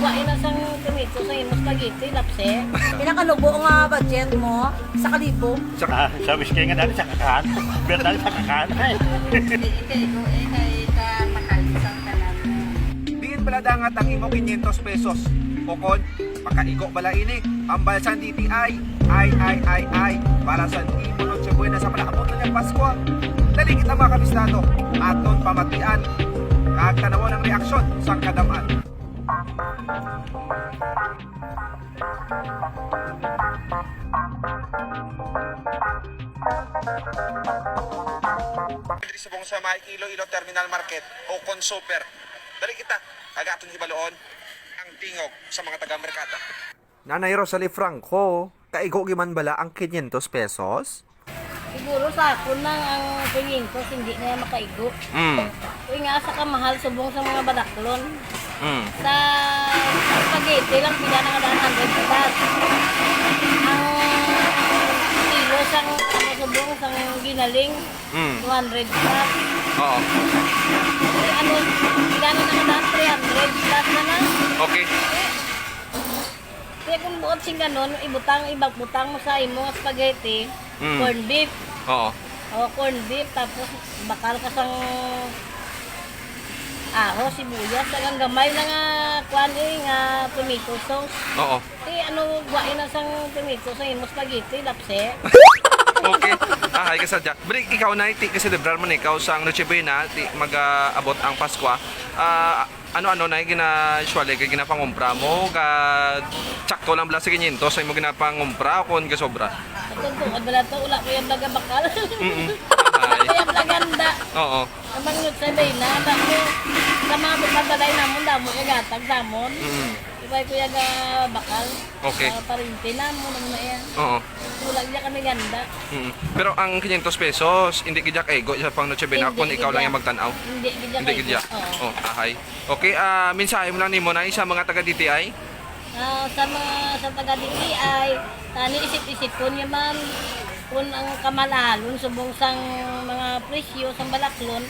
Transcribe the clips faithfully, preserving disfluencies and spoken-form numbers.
Kain na sang tomato sa imo spaghetti, lapse. Pinakanubo nga budget mo, sa kalibo. Sa, ah, sa whisky nga dali sa kakan. Beer dali sa kakan. Ay. Hindi kaigo eh, kay kamahal sang tanan. Diin bala dangat ang imo quinientos pesos? O kon, makaigo bala ini? Ambal sang D T I. Ay, ay, ay, ay. Para sa imo Noche Buena sa palaabot na niyang Pasko. Dali kita, mga kabisnado. Aton pamatian. Kag tanawon ang reaksyon sang kadam-an. Diri subong sa may Iloilo Terminal Market o kon super. Dali kita, aga aton hibaluon ang tingog sa mga taga-merkado. Nanay Rosalie Franco, kaigo giman bala ang quinientos pesos? Siguro sa akon lang ang quinientos, hindi na yan makaigo. Mm. Uy, nga sa kamahal subong sa mga badaklon. Mm. Sa spaghetti lang, pila na nga daan, hundred plus. Ang kilo sang, ano, subong sang ginaling, Mm. two hundred plus. Oo. Uy, ano, pila na nga daan, three hundred plus na lang. Okay. Eh, Kaya kung buot sing ganon, ibutang, ibutang mo sa imo nga spaghetti, Mm. corned beef. Oo. O, corned beef, tapos bakal ka sang ahos, sibuyas, kag ang gamay na nga, kuan eh, nga tomato sauce. Oo. Eh, ano, buhain na sang tomato sa imo spaghetti, lapse. Okay. Ah, ay, kasadya. Bri, ikaw na, iti, kaselebrar man ikaw sang Noche Buena, ti, mag-aabot ang Paskwa. Ah, Ano-ano na yung gina-, usually, kay ginapangumpra mo? Ka, tsakto lang bala sa quinientos sa imo ginapangumpra o kung gasobra? Ang tungkol bala to, wala ko yung blaga bakal. Mm-mm. Wala ko yung blaga handa. Oo. Ang mga sa day na, handa ko. Sa mga pagpagbalay namon, damo yung gatag namon. Mm-mm. Iba ko yung, ah, bakal. Okay. Ah, parinti namon, ano na yan. Oo. Wala niya kami ganda. Mm. Pero ang quinientos pesos, hindi gid kaigo sa pang Noche Buena, kung ikaw lang yung magtanaw. Hindi gid. Hindi gid. Oo. Oh, ahay. Okay, ah, mensahe mo lang nimo na sa mga taga D T I? Ah, sa mga, sa taga D T I, tani isip-isipon niya man kung ang kamalahalon subong sang mga presyo sang balaklon,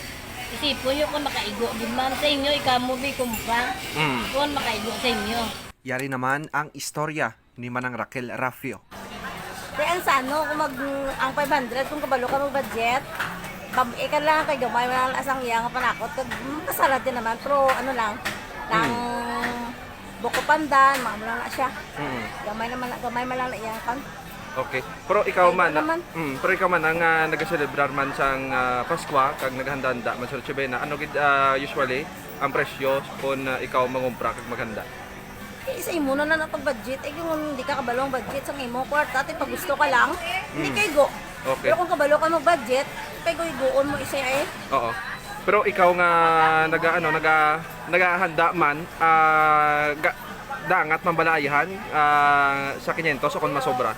isipon niyo kung makaigo gid man sa inyo, ikaw mo bi kumpra, Mm. kung makaigo sa inyo. Yari naman ang istorya ni Manang Raquel Raffio. Kaya ang sa ano, kung mag, ang five hundred, kung kabalo ka mag-budget, bab-, eh, ka lang, kay gamay man lang asang iya nga panakot, kag, mm, kasalad din naman, pero ano lang, lang, Hmm. buko pandan, mga ano lang na siya. Hmm. Gamay naman, gamay man lang na iya, kan? Okay. Pero ikaw Ay, man, ano naman? Mm, pero ikaw man ang, ah, nagaselebrar man sang, ah, Paskwa, kag naghanda-handa man sa Noche Buena, ano gid, ah, usually ang presyo kung, ah, ikaw mangumpra kag maghanda? Eh, sa imo na na pag-budget. Eh, kung hindi ka kabalo ang budget sa imo kwarta, ate, pag gusto ka lang, hindi Mm. kay go. Okay. Pero kung kabalo ka mag-budget, kay go, iguon mo isa eh. Oo. Pero ikaw nga naga-, ano, naga-, nagahanda man, ah, ga-, dangat man bala ayhan, ah, sa quinientos o kung masobra?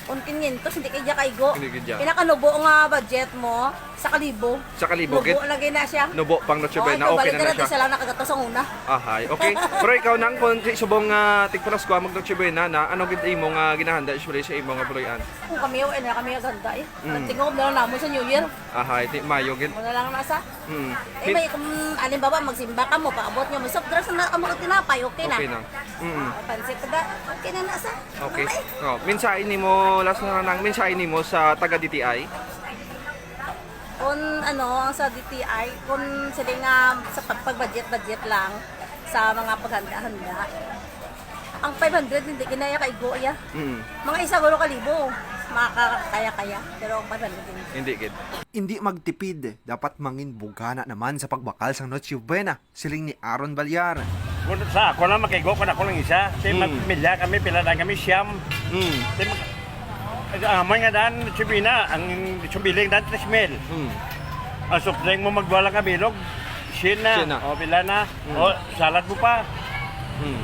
Kung quinientos, hindi kay diya kaigo. Hindi kay diya. Pinakanubo nga budget mo, sa kalibo. Sa kalibo, Nubo gid? Lagi na siya. Nubo pang Noche Buena, okay na na siya. Isa lang nakagatos ang una. Ahay, okay. Pero ikaw nang kung si subong nga tigpanaskwa mag Noche Buena na, ano gid imo nga ginahanda usually sa imo nga buloy-an? Kung kami, wala na kami ganda eh. Mm. Nagtingog na lang namo sa New Year. Ahay, di mayo gid. Wala lang nasa. Mm. Eh, Min- may kung, alimbawa, magsimba ka mo, paabot niyo, may soft drinks na, amo, tinapay, okay na. Okay na. Mm. Ah, pansit da, okay na nasa. Okay. Mamay. Oh, mensahe nimo, last na lang, mensahe nimo sa taga D T I? Kung ano, ang sa D T I, kung sila nga sa pagpag-budget-budget lang sa mga paghanda-handa, ang five hundred hindi kinaya kaigo ya. Mm. Mga isa gulo ka libo, makakaya-kaya. Pero ang five hundred hindi. Hindi gid. Hindi magtipid, dapat mangin bugana naman sa pagbakal sang Noche Buena. Siling ni Aaron Balyar. Kung sa ako lang, makaigo ko na ako lang isa. Kasi Hmm. magpamilya kami, pila lang kami, siyam. Hmm. Kasi mag-, ang amoy nga daan, sibina, ang sumbiling daan, tres mil. Hmm. Ang soft drink mo, magduwa lang ka bilog, siyam na. Siyam na. O, pila na. Hmm. O, salad mo pa. Hmm.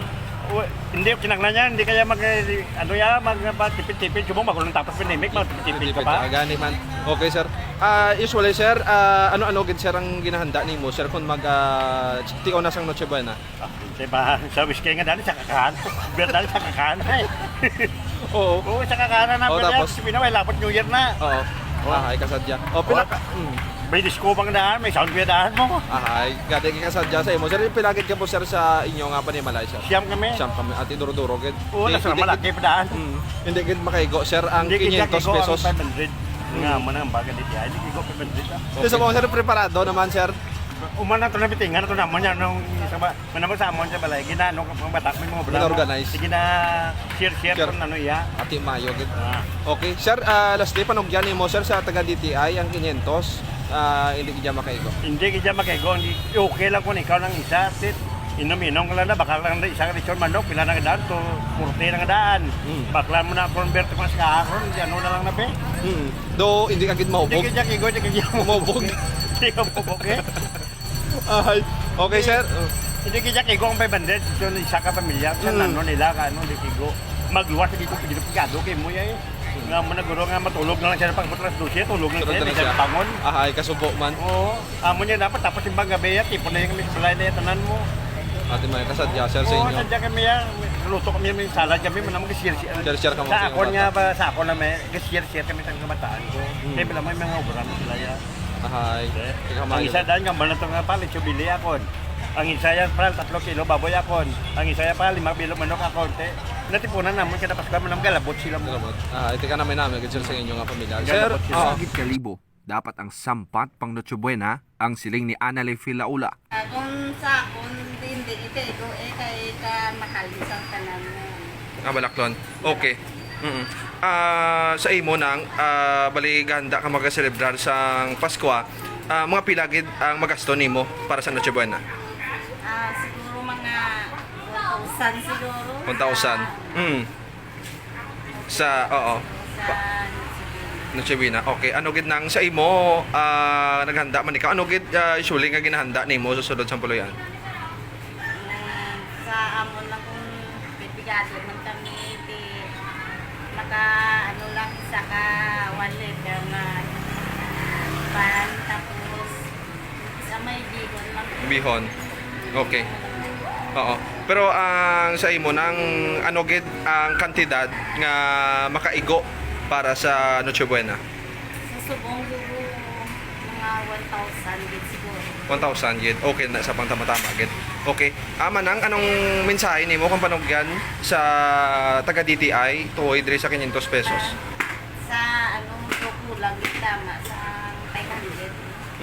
O, hindi, kinanglan niya, hindi kaya mag, ano ya, mag, magtipid-tipid. Subong, magulang tapos pandemic, magtipid-tipid ka pa. Ah, gani man. Okay, sir. Ah, usually, sir, ah, ano-ano gid, sir, ang ginahanda nimo, sir, kung mag, ah, Tiyo na sang Noche Buena. Ah, di ba? Sa whisky nga dali sa kakan. Beer dali sa kakan. Oo. Oo, sa kakan na. Oo, pero tapos? Yan, sabi na, may labot New Year na. Oo. Oo. Ah, ay kasadya. O, pila Oo. ka, mm. May disco bang daan? May sound ba daan mo? Ahay, gani ka sadya sa imo. Sir, pila gid ka po, sir, sa inyo nga panimalay, sir? Siyam kami. Siyam kami. Ati duro-duro gid. Oo, Di- nasa hindi malaki gid- pa daan. Mm, hindi gid makaigo, sir, ang Hindi gid quinientos kiyakigo ang pesos. Five hundred. Nga Mm. mo na ang baga di kaya. Hindi kigo five hundred, ah. Ito sa Okay. mga, sir, preparado naman, sir. Umana to na bitingan, ito naman yan, nung isa ba, manamag sa amon sa balay, ginano ka pang bata, may mga obra mo. Gina-organize. Sige na, share, share, Share. Kung ano iya. Ati mayo gid. Ah. Okay, sir, ah, lastly, panugyan nimo, sir, sa taga D T I, ang quinientos, ah, hindi gid makaigo. Hindi gid makaigo, hindi, okay lang kung ikaw lang isa, tit, inom-inom ka lang na, baka lang na isang lechon manok, pila na daan, to, forty na daan. Hmm. Bakla mo na convert mo sa kahapon, hindi ano na lang na, pe. Hmm. Do, hindi ka gid Hindi maubog. gid kigo, hindi gid Maubog. Hindi ka maubog, eh. Ay, okay, Hindi. sir. Hindi gid kigo ang five hundred. So, isa ka pamilya, sa Mm. nano nila, ka, ano, di kigo. Magluwas, hindi ko pigado kay mo, eh. Nga mo na, guro, nga matulog na lang siya pag alas dose, tulog na Tulog siya, na di lang siya siya. bangon. Ah, ay, kasubo man. Oo. Amo niya dapat, tapos yung bang gabi, ya, tipon na yung kami sa balay na yan, tanan mo. Ate, may kasadya, sir, sa Oo, inyo. sadya kami, ya. Luto kami, may salad kami, manamang kasirsi. Share-share ka mo Sa sa akon inyo nga bata. ba, sa akon na may, kasirsi kami sa kamataan ko. Mm. Kaya pala may mga obra na sila, ya. Ahay. Eh, Ikaw, ang Mayo. isa daan nga, mahal na to nga palit, subili akon. Ang isa yan, pral, tatlo kilo baboy akon. Ang isa yan, pral, lima kilo manok akon. Te, natipunan naman, kada Pasko, manam galabot sila mo. Salamat. Ah, ito ka namin namin, gid, sir, sa inyo nga pamilya. Galabot Sir, sila. ah, Sa gid kalibo, dapat ang sampat pang Noche Buena, ang siling ni Annalie Filaula. Ah, kung sa akon, hindi, hindi, ikaw, ikaw, eh, kay kamahal sa tanan mo. Ah, balaklon. Okay. Mm. Ah, sa imo nang, ah, bali ganda ka magaselebrar sang Paskwa, ah, mga pila gid ang magasto nimo para sa Noche Buena? Ah, siguro mga one thousand siguro. One thousand. Sa Mm. Sa, oo. Sa Pa- Noche Buena. Noche Buena. Okay. Ano gid nang sa imo, ah, naghanda man ikaw? Ano gid, ah, usually nga ginahanda nimo sa sulod sang puloy-an? Mm, sa amon lang kung pipigado man kami, di maka, ano lang, isa ka one liter na pan, tapos sa may bihon lang. Bihon. Okay. Oo. Pero ang sa imo, nang ano gid ang kantidad nga makaigo para sa Noche Buena? Sa subong, siguro, mga one thousand gid siguro. One thousand gid. Okay na, sa pangtama-tama gid. Okay. Ah, Manang, anong mensahe nimo kung panugyan sa taga D T I tuoy diri sa quinientos pesos? Ah, sa, ano, kulang gid tama sa five hundred.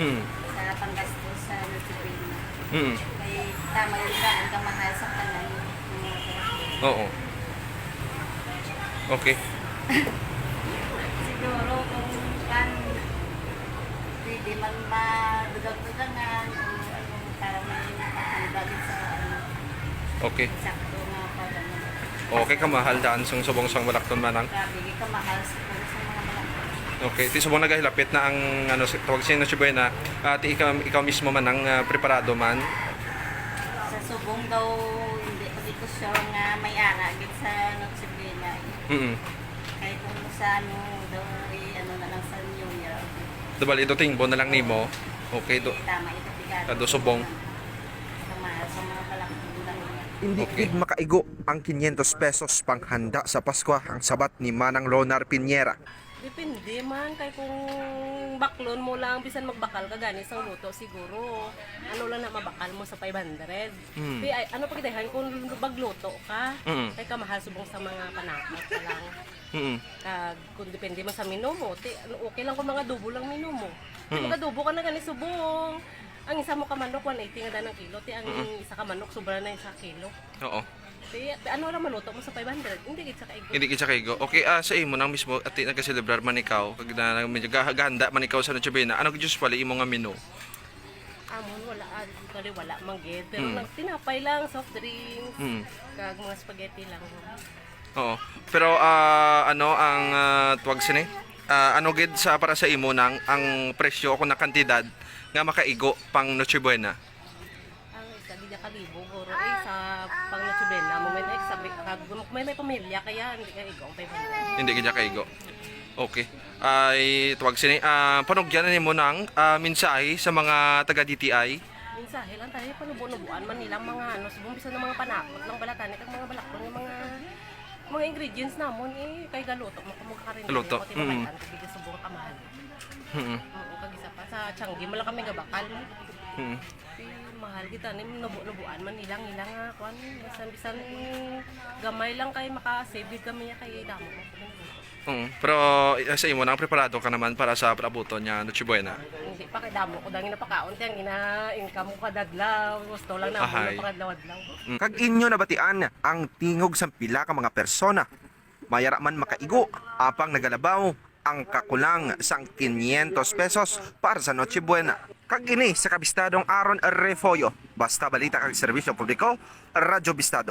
Mm. Sa panggastos sa Noche Buena. Mm. Kay tama yun ka, ang kamahal sa tanan. Oo. Okay. Siguro kung kan, pwede man madugang-dugangan, kung ano, para may makakita sa, ano, Okay. Sakto nga pag, ano. Okay, kamahal daan sung subong sang balakton, Manang. Grabe, kamahal sa, sa mga balakton. Okay, ti subong nagahilapit na ang, ano, si, tawag siya, Noche Buena. Ah, ti ikaw, ikaw mismo, Manang, ah, preparado man? Sa subong daw, hindi pa dito sure nga may ara gid sa Noche Buena, eh. Mm. Kay kung sa ano daw, eh, ano na lang sa New Year. Di bali, do tingbo na lang nimo. Okay, do, Tama, ito, pigado. Ah, do subong. Sa mga, sa mga balakton lang yan. Hindi Okay. gid makaigo ang quinientos pesos panghanda sa Paskwa, ang sabat ni Manang Lonar Piñera. Depende man, kay kung baklon mo lang, bisan magbakal ka gani sa luto, siguro, ano lang na mabakal mo sa five hundred. Hmm. Di, ay, ano pagdahan kung magluto ka, Mm. kay kamahal subong sa mga panakot ka lang. Mm. Kag kung depende man sa menu mo, ti, ano, okay lang kung mga adobo lang menu mo. Kung Mm. mag-adobo ka na gani subong, ang isa mo ka manok, one eighty nga daan ang kilo. Ti, ang Mm. isa ka manok, sobra na isa kilo. Oo. Ti, ti, ano lang maluto mo sa five hundred? Hindi gid sa kaigo. Hindi gid sa kaigo. Okay, ah, sa imo nang mismo, ati, nagaselebrar man ikaw, kag na, na, medyo ga-, gahanda man ikaw sa Noche Buena, ano gid usually imo nga menu? Amon, wala, ah, actually, wala man gid. Pero Mm. nag-, tinapay lang, soft drinks, Mm. kag mga spaghetti lang. Oo. Pero, ah, ano ang, ah, tuwag sini? Ah, ano gid sa, para sa imo nang ang presyo o kung ang kantidad nga makaigo pang Noche Buena? Ang isa, di ka libo, guro. Eh, sa pang Noche Buena, mo may, eh, sabi, kag, may, may pamilya, kaya hindi ka igo ang five hundred. Hindi gid kaigo. Okay. Ay, tuwag sini, ah, panugyan na nimo nang, ah, mensahe sa mga taga D T I? Mensahe lang tayo, panubo-nubuan man nilang mga, ano, subong bisan ng mga panakot lang, balatani kag mga balakton, yung mga Mga ingredients namon eh, kay galuto mo kamo karin. Galuto, Pati mm. Ang tubig subong ka mahal. Hmm. Oo, kag isa pa sa Changi mo lang kami gabakal. Hmm. Kay mahal kita ni nubo-nubuan man nilang ilang nga kwan. Bisan bisan gamay lang kay maka-save gid kami niya kay damo. Hmm. Pero eh, sa imo nang preparado ka naman para sa paabuton nga Noche Buena. Hindi pa kay damo ko dang napakaon kay ang ina-income ko kadadlaw. Gusto lang na Ahay. Napakadlaw-adlaw. Kag inyo nabatian ang tingog sang pila ka mga persona. Mayara man makaigo, apang nagalabaw ang kakulang sang quinientos pesos para sa Noche Buena. Kag ini sa kabistadong Aaron Refollo, Basta Balita kag Serbisyo Publiko, Radyo Bistado.